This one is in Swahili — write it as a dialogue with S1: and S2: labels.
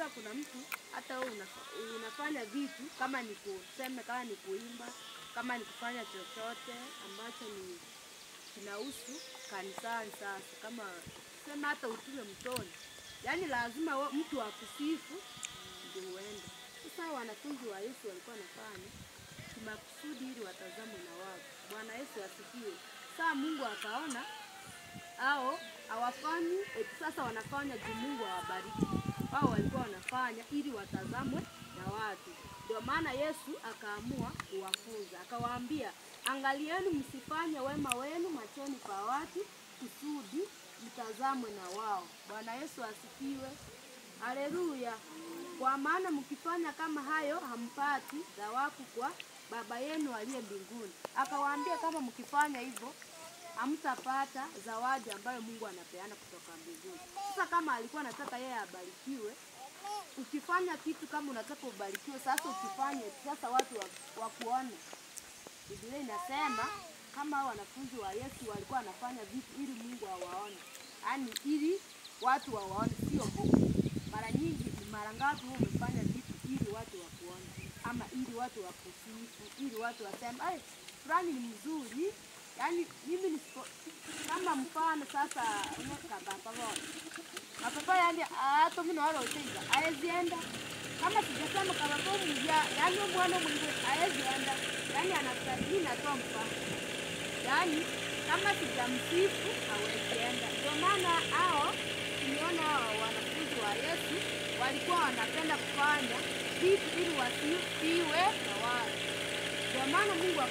S1: Sasa kuna mtu hata wewe unafanya vitu kama ni kusema, kama ni kuimba, kama ni kufanya chochote ambacho ni kinahusu kanisani. Sasa kama sema hata utume mtoni, yaani lazima mtu akusifu ndio uende. Sasa wanafunzi wa Yesu walikuwa wanafanya kimakusudi ili watazamwe na watu. Bwana Yesu asifiwe. Sasa Mungu akaona hao hawafanyi, eti sasa wanafanya juu Mungu awabariki. Wao walikuwa wanafanya ili watazamwe na watu. Ndio maana Yesu akaamua kuwafunza. Akawaambia, angalieni msifanye wema wenu machoni pa watu kusudi mtazamwe na wao. Bwana Yesu asifiwe. Haleluya. Kwa maana mkifanya kama hayo hampati thawabu kwa Baba yenu aliye mbinguni. Akawaambia kama mkifanya hivyo hamtapata zawadi ambayo Mungu anapeana kutoka mbinguni. Sasa kama alikuwa anataka yeye abarikiwe, ukifanya kitu kama unataka ubarikiwe, sasa ukifanye sasa watu wakuone. Biblia inasema kama wanafunzi wa Yesu walikuwa wanafanya vitu ili Mungu awaone. Yaani ili watu wawaone, sio Mungu. Mara nyingi ni mara ngapi wewe umefanya vitu ili watu wakuone, ama ili watu wakusifu, ili watu waseme ai fulani ni mzuri. Yaani mimi nisipo kama mfano sasa unakaba baba. Mapapa yaani hata mimi naona utaiza. Haezienda. Kama sijasema kama bomu ya yaani mwana mwingine haezienda. Yaani anastahili na toa mfano. Yaani kama sijamsifu hawezienda. Ndio maana hao tumeona wanafunzi wa Yesu walikuwa wanapenda kufanya vitu ili wasifiwe na watu. Ndio maana Mungu